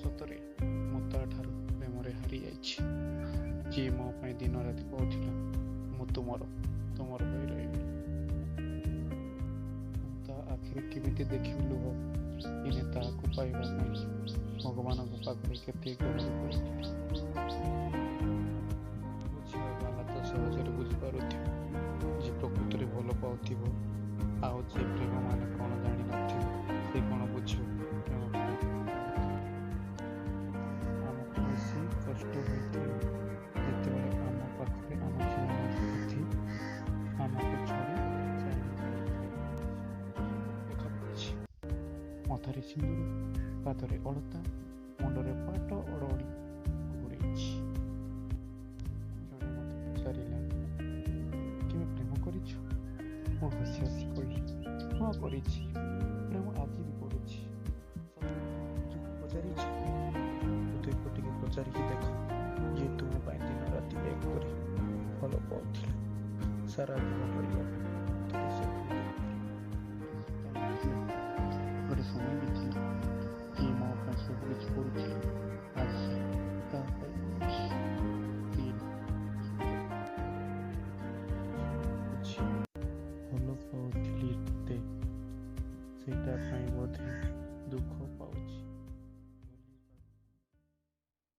ସତରେ ମୁଁ ତା'ଠାରୁ ପ୍ରେମରେ ହାରିଯାଇଛି, ଯିଏ ମୋ ପାଇଁ ଦିନରାତି କହୁଥିଲା, ମୁଁ ତୁମର, ତୁମର ହୋଇ ରହିବି। ମୁଁ ତା' ଆଖିରେ କେମିତି ଦେଖିବି ଲୁହ, ଦିନେ ତାହାକୁ ପାଇବା ପାଇଁ ଭଗବାନଙ୍କ ପାଖରେ କେତେ ଗୁହାରି କରିଥିଲି। ବୁଝିବା ବାଲା ତ ସହଜରେ ବୁଝିପାରୁଥିବ, ଯିଏ ପ୍ରକୃତରେ ଭଲ ପାଉଥିବ, ଆଉ ଯିଏ ପ୍ରେମ ମାନେ କ'ଣ ଜାଣିନଥିବ ସେ କ'ଣ ବୁଝିବ ପ୍ରେମ? ଆମକୁ ବେଶୀ କଷ୍ଟ ହୋଇଥାଏ ଯେତେବେଳେ ଆମ ପାଖରେ ଆମ ଜୀବନ ସାଥୀ ଆମକୁ ଛାଡ଼ି ଚାଲିଯାଇଥାଏ। ଦେଖା ପଡ଼ିଛି, ମଥାରେ ସିନ୍ଦୁର, ପାଦରେ ଅଳତା, ମୁଣ୍ଡରେ ପାଟ ଓଢ଼ଣୀ ଘୋଡ଼େଇଛି। ଜଣେ ମୋତେ ପଚାରିଲା, କେବେ ପ୍ରେମ କରିଛ? ମୁଁ ହସି ହସି କହିଲି, ହଁ କରିଛି, ପ୍ରେମ ଆଜି ବି କରୁଛି। ନିଜକୁ ପଚାରିଛ? ପୃଥିବୀକୁ ଟିକେ ପଚାରିକି ଦେଖ, ଯିଏ ତୁମ ପାଇଁ ଦିନ ରାତି ଏକ କରି ଭଲ ପାଉଥିଲା, ସାରା ଜୀବନ ରହିବା